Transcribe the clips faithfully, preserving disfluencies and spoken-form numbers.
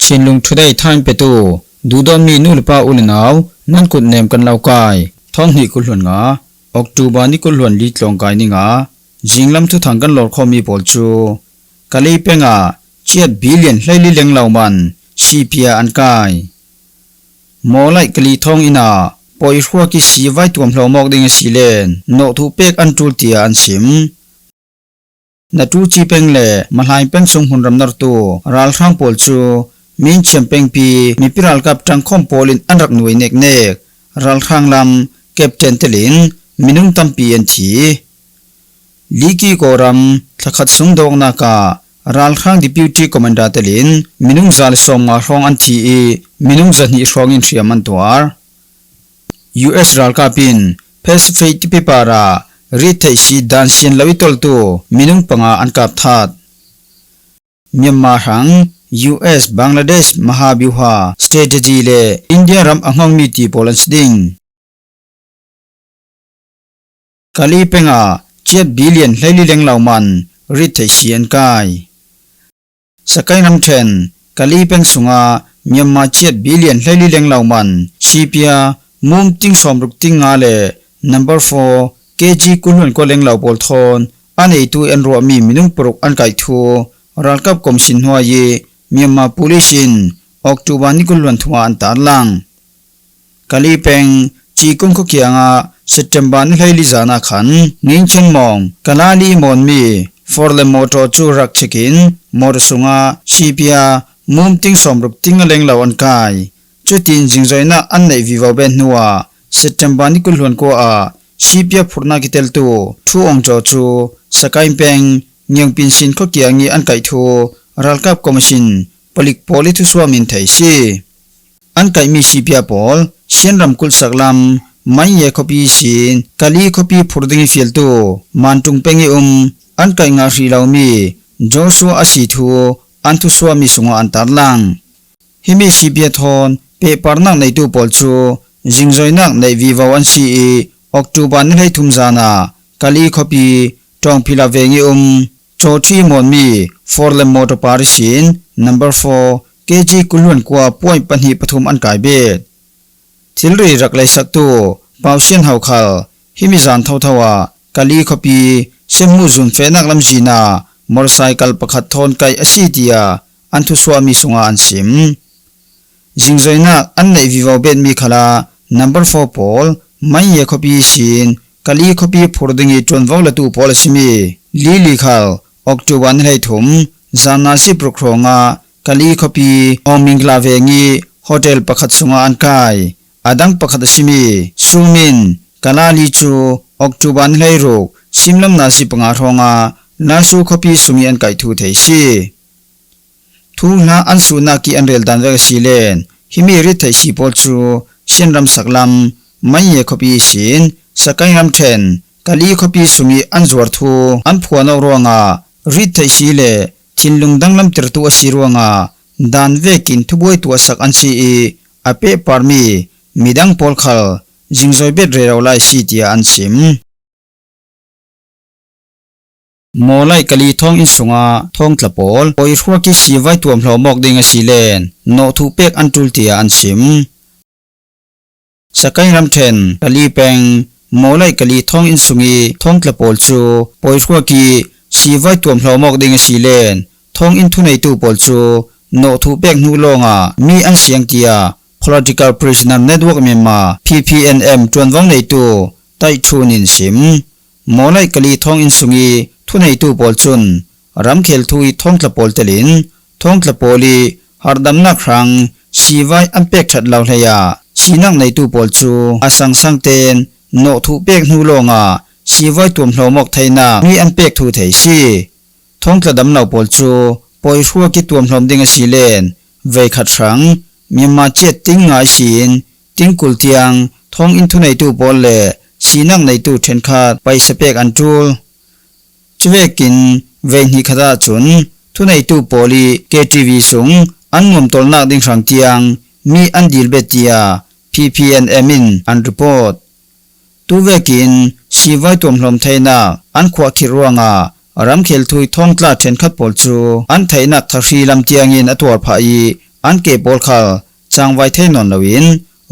Chinlung Today thain petu, duhdawtmi nu le pa u le nau, nan kut nem kan lo kai. Thawng hnih kul hluan nga, October ni kul hluan li tlawngkai ni nga, zinglam thuthang kan lawr khawmmi pawl cu, Kali peng ah ciat billion hleili lenglo man, sipia an kai. Mawlaih Kali thawng inn ah pawi hruak i sivai tuamhlawm awk ding a si len, nawhthuh pek an ṭul tiah an sim. Natu Ci peng le Mahlai peng sung hmunram nartu ralhrang pawl cu Minchiam pengpi mipi ralkap ṭangkhawm pawl in an rak nuai neknek. Ralhrang lam captain telin minung tampi an thi. Liki Kawram thlakhat sung dawknak ah ralhrang deputy commander telin minung za le sawmnga hrawng an thi i minung zahnih hrawng in hriam an tuar. U S ralkap in Pacific tipi par ah rittheih si dan sian lo i toltu minung panga an kap that. Myanmar hrang U S, Bangladesh mahabyuha strategy le India ram a hngawngmi ti pawl an si ding. Kali peng ah ciat billion hleili lenglo man rittheih si an kai. Sakaing ramṭhen Kali peng sungah Myanmar ciat billion hleili lenglo man sipia mum ting sawmruk ting nga le number four K G kul hluan kua lenglo pawl thawn a neitu i an ruahmi minung paruk an kaih thu ralkap commission hnuai i Myanmar police in October ni kul hluan thumah an tarlang. Kali peng Cikung khua kiangah September ni hleili zan ah khan Ngingchen Mawng, Kalali Mawnmi Ford le motor cu rak chekin motor sungah sipia mum ting sawmruk ting a lenglo an kai. Cutin zingzoinak an neih vivo bet hnuah September ni kul hluan kua ah sipia phurhnak i teltu Thu Aung Kyaw cu Sakaing peng Ngiangpin Sin khua kiang i an kaih thu ralkap commission palik pawl i thusuahmi in thei si. An kaihmi sipia pawl Shan ramkulh saklam Manye khuapi ihsin Kali khuapi phur ding i fialtu Mantung peng i um an kaih ngah hrih lomi Joshua a si thu an thusuahmi sungah an tarlang. Himi sipia thawn pehparnak neitu pawl cu zingzoinak neih vivo an si i October ni hleithum zan ah Kali khuapi Ṭawngphila veng i um Cawṭhi Mawnmi Ford le motor par ihsin number four K G kul hluan kua point pahnih pathum an kai bet. Thilri rak leisaktu Pau Sian Ho khal himi zan thotho ah Kali khuapi sehmu zunfehnak lamzin ah motorcycle pakhat thawn kaih a si tiah an thusuahmi sungah an sim. Zingzoinak an neih vivo betmi khalah number four pawl Manye khuapi ihsin Kali khuapi phur ding i ṭuanvo latu pawl a simi Lili khal October ni hleithum zan nazi paruk hrawngah Kali khuapi Aung Mingla veng i hotel pakhat sungah an kai. A dang pakhat a simi Sumin Kalali cu October ni hleiruk simlam nazi panga hrawngah Lasu khuapi sung i an kaih thu thei si. Thuhla an suhnak i an rel dan vek a si len, himi rittheih si pawl cu Shan ram saklam Manye khuapi ihsin Sakaing ramṭhen Kali khuapi sung i an zuar thu an phuan awk ruangah rittheih si le thinlung danglamtertu a si ruangah dan vekin thubuai tuahsak an si i a pehparmi midang pawl khal zingzoi bet rero lai si tiah an sim. Mawlaih Kali thawng inn sungah thawngtla pawl pawi hruak i sivai tuamhlawm awk ding a si len nawhthuh pek an ṭul tiah an sim. Sakaing ramṭhen Kali peng Mawlaih Kali thawng inn sung i thawngtla pawl cu pawi hruak i sivai tuamhlawm awk ding a si len thawng inn thuneitu pawl cu nawhthuh pek hnu lawngah mi an siang tiah Political Prisoner Network Myanmar, P P N M, ṭuanvo neitu Taih Chun in sim. Mawlaih Kali thawng inn sung i thuneitu pawl cun ramkhel thu i thawngtla pawl telin thawngtla pawl i harhdamnak hrang sivai an pek ṭhat lo hlei ah sinak neitu pawl cu a sangsang tein nawhthuh pek hnu lawngah sivai tuamhlawm awk theinak mi an pek thu thei si. Thawngtla damlo pawl cu pawi hruak i tuamhlawm ding a si len veikhat hrang Myanmar ciat ting nga ihsin ting kul tiang thawng inn thuneitu pawl le sinak neitu ṭhenkhat paisa pek an ṭul. Cuvekin veihnih khat ahcun thuneitu pawl i K T V sung an nuamtolnak ding hrang tiang mi an dil bet tiah P P N M in an report. Tuvekin sivai tuamhlawm theinak an khuahkhirh ruangah ramkhel thu i thawngtla ṭhenkhat pawl cu an theihnak thahri lam tiangin a tuar phah i an ke pawl khal cangvai thei nawn loin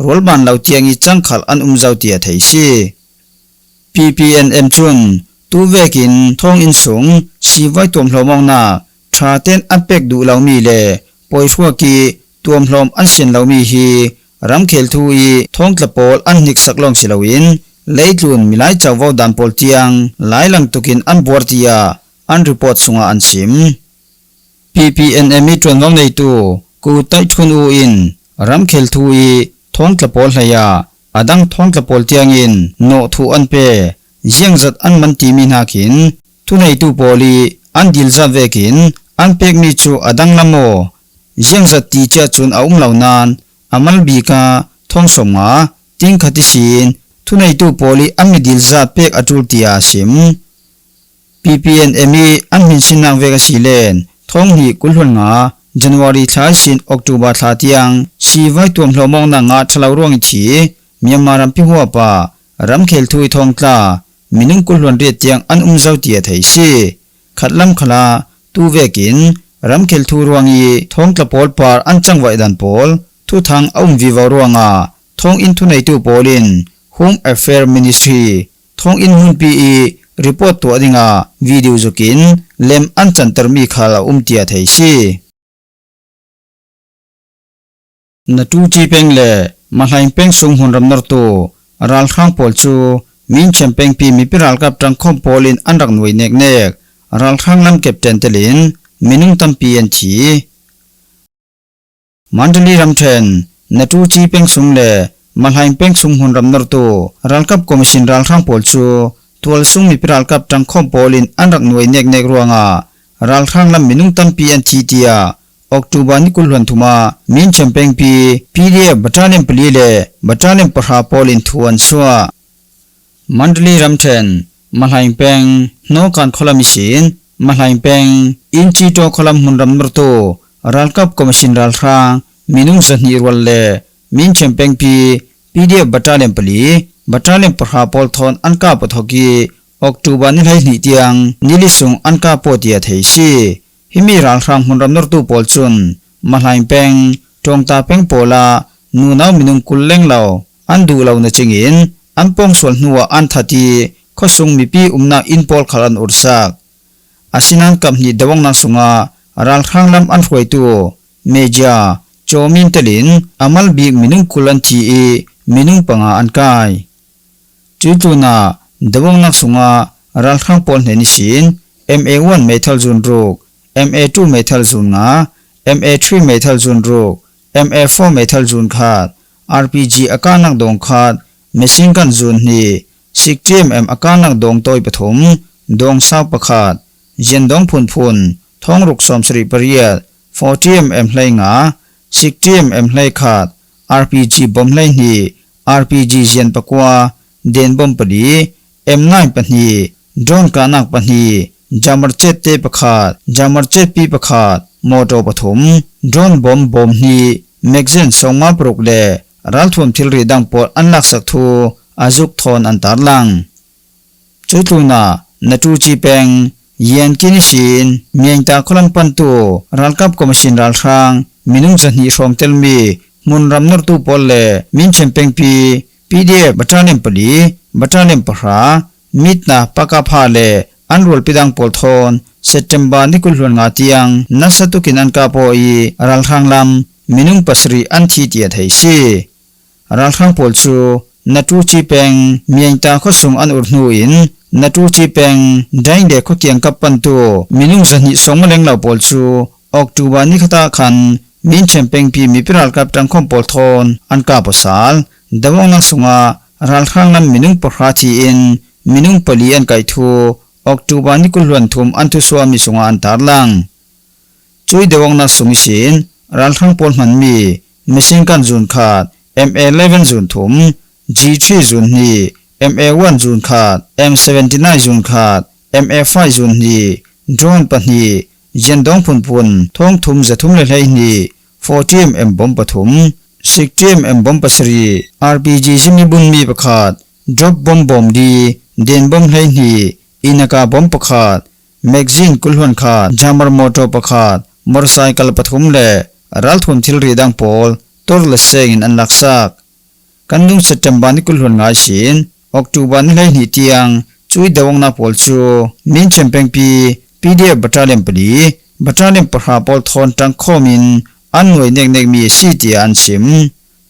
rualban lo tiang i cang khal an um zo ti a thei si. P P N M cun tu vekin thawnginn sung sivai tuamhlawm awknak ṭha ten an pek duh lomi le pawihruak i tuamhlawm an sian lomi hi ramkhel thu i thawngtla pawl an hniksak lawng si loin leitlun milai covo dan pawl tiang lailang tukin an buar tiah an report sungah an sim. P P N M i ṭuanvo neitu Ku Taih Ṭhun U in ramkhel thu i thawngtla pawl hleiah a dang thawngtla pawl tiangin nawhthuh an pe, ziangzat an man timi hnakin thuneitu pawl i an dilzat vekin an pekmi cu a danglam aw, ziangzat ti cia cun a um lo nain a mal bik ah thawng sawmnga tingkhat ihsin thuneitu pawl i an midilzat pek a ṭul tiah a sim. P P N M i an hminsinnak vek a si len thawng hnih kul hluan nga January thla ihsin October thla tiang sivai tuamhlawm awknak ngah ṭha lo ruang i thi Myanmar rampi huap ah ramkhel thu i thawngtla minung kul hluan riat tiang an um zo ti a thei si. Khatlam khalah tu vekin ramkhel thu ruang i thawngtla pawl par an cangvaih dan pawl thuthang a um vivo ruangah thawnginn thuneitu pawl in Home Affairs Ministry thawnginn hmunpi i report tuah dingah video zukin lem an cantermi khal a um ti a thei si. Natu Ci peng le Mahlaing peng sung hmunram nortu ralhrang pawl cu Minchen pengpi mipi ralkap ṭangkhawm pawl in an rak nuai neknek ralhrang lam kepṭen telin minung tampi an thi. Mandalay ramṭhen Natu Ci peng sung le Mahlaing peng sung hmunram nortu ralkap commission ralhrang pawl cu tualsung mipi ralkap ṭangkhawm pawl in an rak nuai neknek ruangah ralhrang lam minung tampi an thi tiah October ni kul hluan thum ah Minchen pengpi P D F battalion pali le battalion pahra pawl in thu an suah. Mandalay ramṭhen Mahlaing peng Hnawkan khualam ihsin Mahlaing peng Inchito khualam hmunram nortu ralkap commission ralhrang minung zahnih rual le Minchen pengpi P D F battalion pali battalion pahra pawl thawn an kap aw thawk i October ni hleihnih tiang nili sung an kap aw ti a thei si. Himi ralhrang hmunram nortu pawl cun Mahlaing peng, Ṭawngta peng pawl ah nunau minung kul lenglo an duh lo na cingin an pawngsual hnuah an that i khuasung mipi umnak inn pawl khal an ursak. Asinain kap hnih deuhawknak sungah ralhrang lam an hruaitu Major Cawmin telin a mal bik minung kul an thi i minung panga an kai. Cuih tlunah deuhawknak sungah ralhrang pawl hnen ihsin M A one meithal zun ruk, M A two meithal zun nga, M A three meithal zun ruk, M A four meithal zun khat, R P G a kahnak dawng khat, machine gun zun hnih, sixty M M a kahnak dawng tawi pathum, dawng sau pakhat, zian dawng phunphun, thawng ruk sawmsarih pariat, forty M M hlei nga, sixty M M hlei khat, R P G bom hlei hnih, R P G zian pakua, den bom pali, M nine pahnih, drone kahnak pahnih, jammer jet te pakhat, jammer jet pi pakhat, motor pathum, drone bom bawm hnih, magazine sawmnga paruk le ralthuam thilri dang pawl an laksak thu a zuk thawn an tarlang. Cuih tlunah Natu Ci peng, Yankin ihsin Miangta khualam pantu ralkap commission ralhrang minung zahnih hrawng telmi hmunram nortu pawl le Minchen pengpi P D F battalion pali, battalion pahra, Mitna Pakapha le an rualpi dang pawl thawn September ni kul hluan nga tiang nasa tukin an kap aw i ralhrang lam minung pasarih an thi ti a thei si. Ralhrang pawl cu Natu Ci peng Miangta khuasung an ur hnu in Natu Ci peng Daingde khua kiangkap pantu minung zahnih sawng maleng lo pawl cu October ni khat ah khan Minchen pengpi mipi ralkap ṭangkhawm pawl thawn an kap aw sal. Deuhawknak sungah ralhrang lam minung pahra thi in minung pali an kaih thu October ni kul hluan thum an thusuahmi sungah an tarlang. Cuih deuhawknak sung ihsin ralhrang pawl hmanmi machine gun zun khat, M A eleven zun thum, G three zun hnih, M A one zun khat, M seventy nine zun khat, M A five zun hnih, drone pahnih, zian dawng phunphun thawng thum zathum le hleihnih, forty M M bom pathum, sixty M M bom pasarih, R P G zimi bunmi pakhat, drop bom bawm li, den bom hleihnih, inaka bom pakhat, magazine kul hluan khat, jammer motor pakhat, motorcycle pathum le ralthuam thilri dang pawl tor le sengin an laksak. Kan dung September ni kul hluan nga ihsin October ni hleihnih tiang cui dawngna pawl cu Minchen pengpi P D F battalion pali, battalion pahra pawl thawn ṭangkhawmin an nuai neknekmi a si tiah an sim.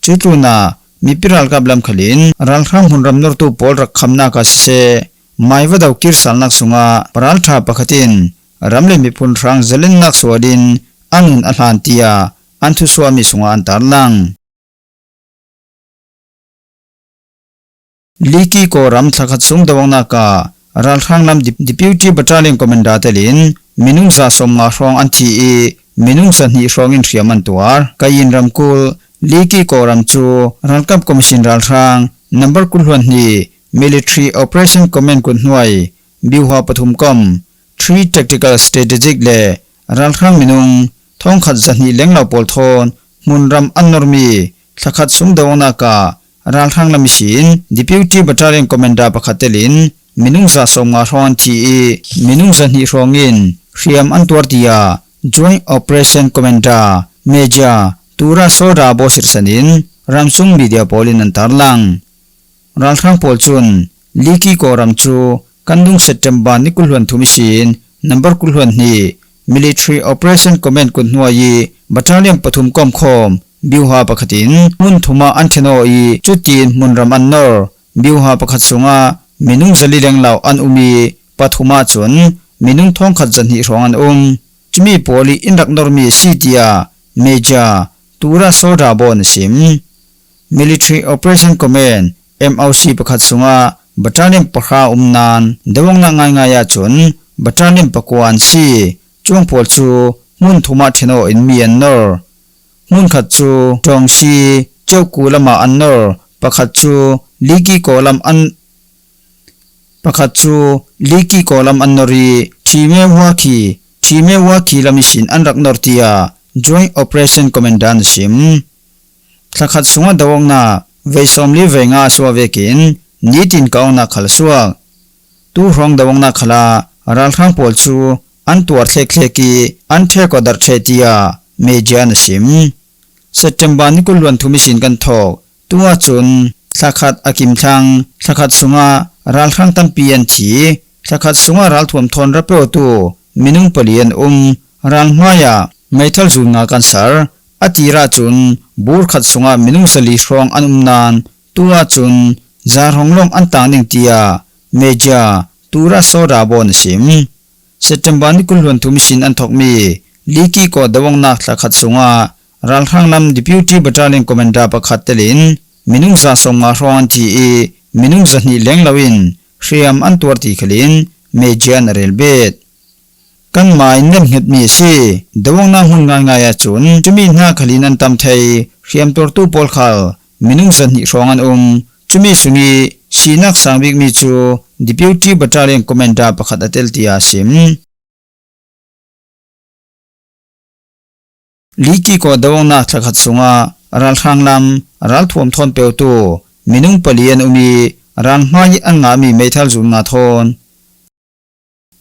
Cu tlunah mipi ralkap lam khalin ralhrang hmunram nortu pawl rak khamnak ah siseh, mai va do kirsalnak sungah ralṭha pakhat in ram le miphun hrang zalennak sualin a nun a hlan tiah an thusuahmi sungah an tarlang. Liki Kawlram thlakhat sung dawngnak ah ralhrang lam Dep-, Deputy Battalion Commander telin minung za sawmnga hrawng an thi ih minung zahnih hrawngin hriam an tuar. Kayin ramkulh Liki Kawlram cu ralkap commission ralhrang number kul hluan hnih Military Operation Command kut hnuai biuha pathum kom, Three Tactical Strategic le ralhrang minung thawngkhat zahnih lenglo pawl thawn hmunram an normi thlakhat sung dawngnak ah ralhrang lam ihsin Deputy Battalion Commander pakhat telin minung za sawmnga hrawng an thi ih minung zahnih hrawngin hriam an tuar tiah Joint Operation Commander Major Tura Soda Bo sirsanin ramsung media pawlin an tarlang. Ralhrang pawl cun Liki Kawlram cu kan dung September ni kul hluan thum ihsin number kul hluan hnih Military Operation Command kut hnuai ih battalion pathum komkhawm biuha pakhat in hmun thum ah an ṭhen aw ih cutin hmunram an nor. Biuha pakhat sungah minung zali lenglo an um ih pathum ahcun minung thawngkhat zahnih hrawng an um. Cumi pawl ih in rak normi a si tiah Major Tura Soda Bo in a sim. Military Operation Command, M O C pakhat sungah battalion pahra um nain dawngnak ngaingai ahcun battalion pakua an si. Cuang pawl cu hmun thum ah ṭhen aw in mi an nor. Hmunkhat cu Ṭawngsi, Ceuku lamah an nor, pakhat cu Liki Kawlam an, pakhat cu Liki Kawlam an nor ih Chimewaki, Chimewaki lam ihsin an rak nor tiah Joint Operation Commander in a sim. Thlakhat sungah dawngnak vei sawmli vei nga a suah vekin nitin ka awknak khal a suak. Tu hrawng dawngnak khalah ralhrang pawl cu an tuar thlekthlek ih an ṭhek aw darh ṭheh tiah media in a sim. September ni kul hluan thum ihsin kan thawk. Tu ahcun thlakhat a kim thlang, thlakhat sungah ralhrang tampi an thi. Thlakhat sungah ralthuam thawn ra peutu minung pali an um. Ral hmaiah meithal zul nga kan ser. A tir ahcun bur khat sungah minung zali hrawng an um nain tu ahcun za hrawng lawng an tang ding tiah Major Tura Soda Bo in a sim. September ni kul hluan thum ihsin an thawkmi Liki Kawlram dawngnak thlakhat sungah ralhrang lam Deputy Battalion Commander pakhat telin minung za sawmnga hrawng an thi ih minung zahnih lenglo in hriam an tuar ti khalin media in a relbet. Kanmah in nemhngetmi a si. Dawngnak hmun ngaingai ahcun cumi hna khalin an tam thei. Hriamtuartu pawl khal minung zahnih hrawng an um. Cumi sungih sinak sang bikmi cu Deputy Battalion Commander pakhat a tel tiah a sim. Liki Kawlram dawngnak thlakhat sungah ralhrang lam ralthuam thawn peutu minung pali an um ih ral hmai ih an ngahmi meithal zul nga thawn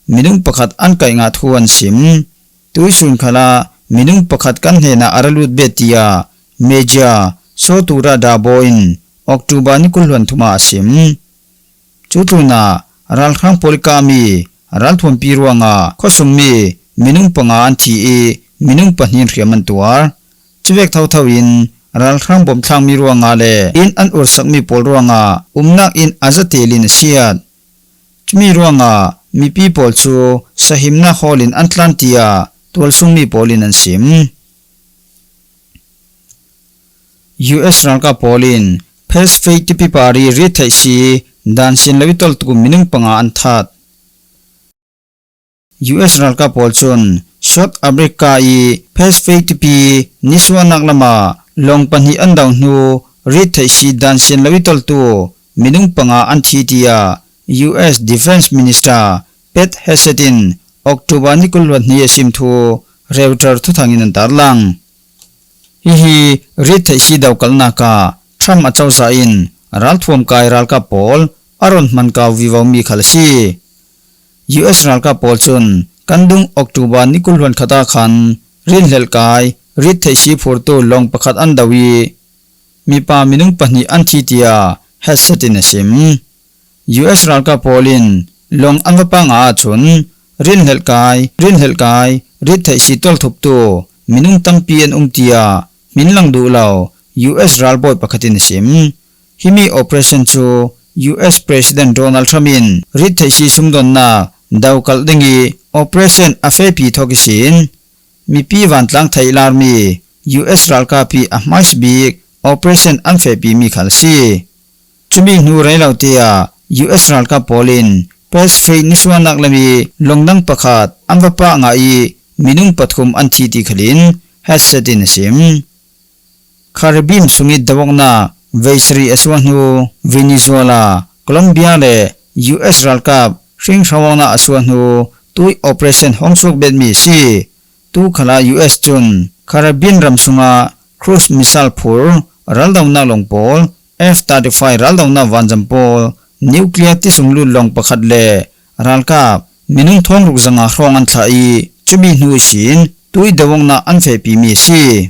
minung pakhat an kaih ngah thu an sim. Tuihsun khalah minung pakhat kan hnenah a ra lut bet tiah Major Sotura Dabo in October ni kul hluan thum ah a sim. Cu tlunah ralhrang pawl ih kahmi ralthuampi ruangah khuasungmi minung panga an thi ih minung pahnih in hriam an tuar. Cuvek thotho in ralhrang bawmthlangmi ruangah le inn an ursakmi pawl ruangah umnak inn a za tel in a siat. Cumi ruangah mipi pawl cu sahimnak hawl in an tlan tiah tualsungmi pawl in an sim. U S ralkap pawl in Pacific tipi pari rit theih si dan sin lo ih toltu minung panga an that. U S ralkap pawl cun South Africa ih Pacific tipi nisuahnak lamah lawng pahnih an do hnu rit theih si dan sin lo ih toltu minung panga an thi tiah U S Defense Minister Pete Hegseth in October ni kul hluan hnih a sim thu Reuters thuthang in an tarlang. Hihi rit theih si dokalnak ah Trump a cozah in ralthuam kai ralkap pawl a ron hman kau vivo mi khal a si. U S ralkap pawl cun kan dung October ni kul hluan khat ah khan rinhlelh kai rittheihsi phurtu lawng pakhat an do i mipa minung pahnih an thi tia headset in a sim. U S ralkap pawl in lawng an va pang a chun rinhlelh kai, rinhlelh kai, rittheihsi tawlthuptu minung tampi an um tia hmin lang duh lo U S ralbawi pakhat in a sim. Himi operation chu U S President Donald Trump in rittheihsi sumdawnna dokalh ding i operation a fehpi thawk ihsin mipi vantlang theih lar mi U S ralkap i a hmaisa bik operation an fehpi mi khal si. Chumi hnu rei lo te ah U S ralkap pawl in Pacific nisuannak lam i lawng dang pakhat an va pah ngah i minung pathum an thi ti khalin headset in a sim. Caribbean sung i dawkna veisari a suah hnu Venezuela, Colombia le U S ralkap hringhrawkna a suah hnu tui operation hong suak bet mi si. Tu khala U S chun Caribbean ram sunga cruise missile phur raldonak lawng pawl, F thirty-five raldonak vanzam pawl, nuclear tisung lut lawng pakhat le ralkap minung thawng ruk zanga hrawng an thlah i chumi hnu ihsin tui dawkna an fehpi mi si.